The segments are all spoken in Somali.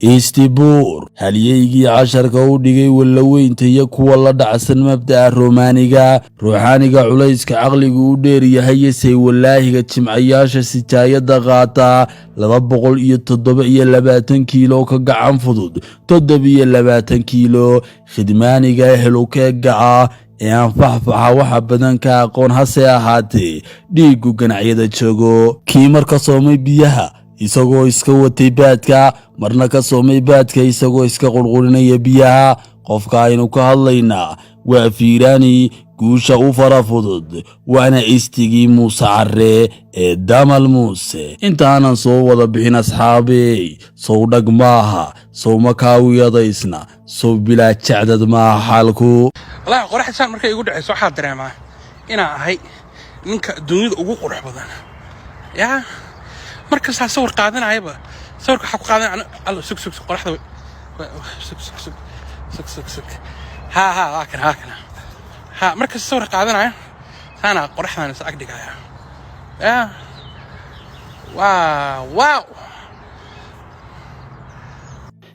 Istibuur, halyeygii casharka u dhigay wallaweynta iyo kuwa la dhacsan mabda'a Romaaniga, ruuxaaniga culayska caqligu u dheeryahay, say walaahiga jimcayaasha sijaayadda qaata, 227 kiilo ka gacan fudud 27 kiilo, khidmaaniga helukeega ah ee aan faxfaxa waxa badan ka aqoon, hase ahaatee dhiiggu ganacyada joogo, kii mar ka soomay biyaha isagoo iska watay baadka, marna ka soomay baadka isagoo iska qurqurinaya biyaha. Qofka aynu ka hadlaynaa waa Fiiraani guusha u fara fudud, waana Istigii Muuse Carre ee Damal Muuse. Intaanan soo wada bixin, asxaabey, sow dhag maaha? Sow ma kaawiyadaysna? Sow bilaa jacdad maaha xaalku? Wallaahi, qoraxda saan markay igu dhacayso, waxaa dareemaa inaan ahay ninka dunida ugu qurux badan. Yaa markastaa sawir qaadanayaba, sawirka waxaa ku qaadanaya. Allo, sug, sug, sug, qoraxda, sug, sug, sug, sug, sug, sug. Ha ha, waa kana, waa kana. Ha, markasta sawir qaadanayo saanaa qoraxdan is ag dhigaya. Yaa wow.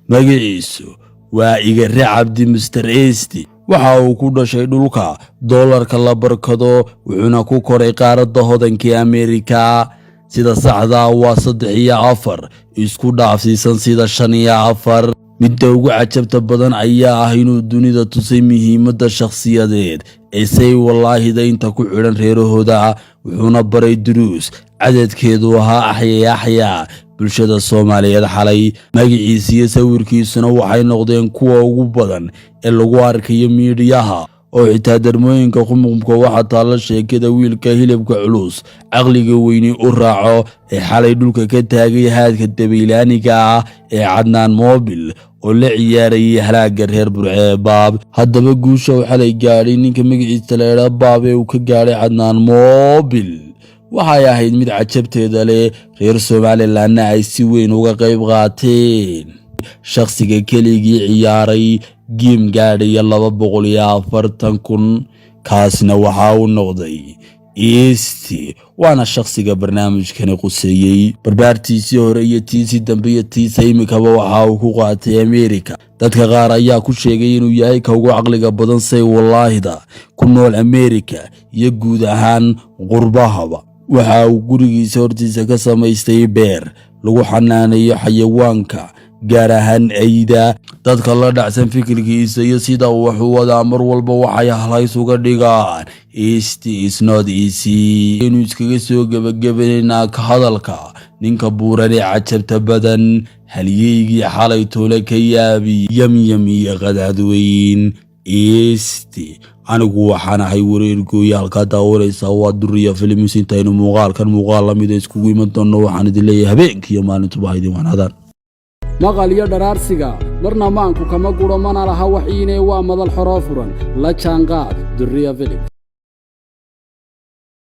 Magaciisu waa Igare Cabdi Mister Esti. Waxa uu ku dhashay dhulka doolarka la barkado, wuxuuna ku koray qaaradda hodankii Ameerika. Sida saxdaa waa 3 iyo 4 isku dhaafsiisan sida 5 iyo 4. Midda ugu cajabta badan ayaa ah inuu dunida tusay muhiimadda shakhsiyadeed ee say wallaahida inta ku xidhan reerahooda, wuxuuna baray duruus cadadkeedu ahaa axyay axyaa bulshada Soomaaliyeed. Xalay magaciisa iyo sawirkiisuna waxay noqdeen kuwa ugu badan ee lagu arkayo miidhiyaha, oo xitaa darmooyinka qumqumka waxaa taalla sheekada wiilka hilibka culus caqliga weyni u raaco ee xalay dhulka ka taagay haadka dabaylaaniga ah ee Cadnaan Moobil oo la ciyaarayay halaagga reer Burcee Baab. Haddaba guusha uu xalay gaadhay ninka magaciisa leedha Baab ee uu ka gaadhay Cadnaan Moobil waxay ahayd mid cajabteeda leh, reer Somalilanna ay si weyn uga qayb qaateen. Shakhsiga keligii ciyaaray game gaadhaya 240,000, kaasna waxa uu noqday Easti, waana shakhsiga barnaamijkani quseeyey. Barbaartiisii hore iyo tiisii dambe iyo tiisa imikaba waxa uu ku qaatay Ameerika. Dadka qaar ayaa ku sheegay inuu yahay ka ugu caqliga badan say wallaahida ku nool Ameerika iyo guud ahaan qurbahaba. Waxa uu gurigiisa hortiisa ka samaystay beer lagu xanaaneeyo xayawaanka, gaar ahaan eyda. Dadka la dhacsan fikirkiisa iyo sida uu wax u wadaa mar walba waxay halhays uga dhigaan "East is not easy". Inuu iskaga soo gebagabaynaa ka hadalka ninka buuran ee cajabta badan, halyeygii xalay toole ka yaabi yamyam iyo qadaadweyn Easti. Anigu waxaan ahay wareergooya, halkaa daawanaysaa waa Duriya Films. Intaynu muuqaalkan muuqaal lamida iskugu iman doonno, waxaan idin leeyahay habeenkiiyo maalintuba ha idin wanaadaan. Maqal iyo dharaarsiga marna maanku kama guro, mana laha waxiinee, waa madal xoroo furan. La jaanqaad Duriya Films.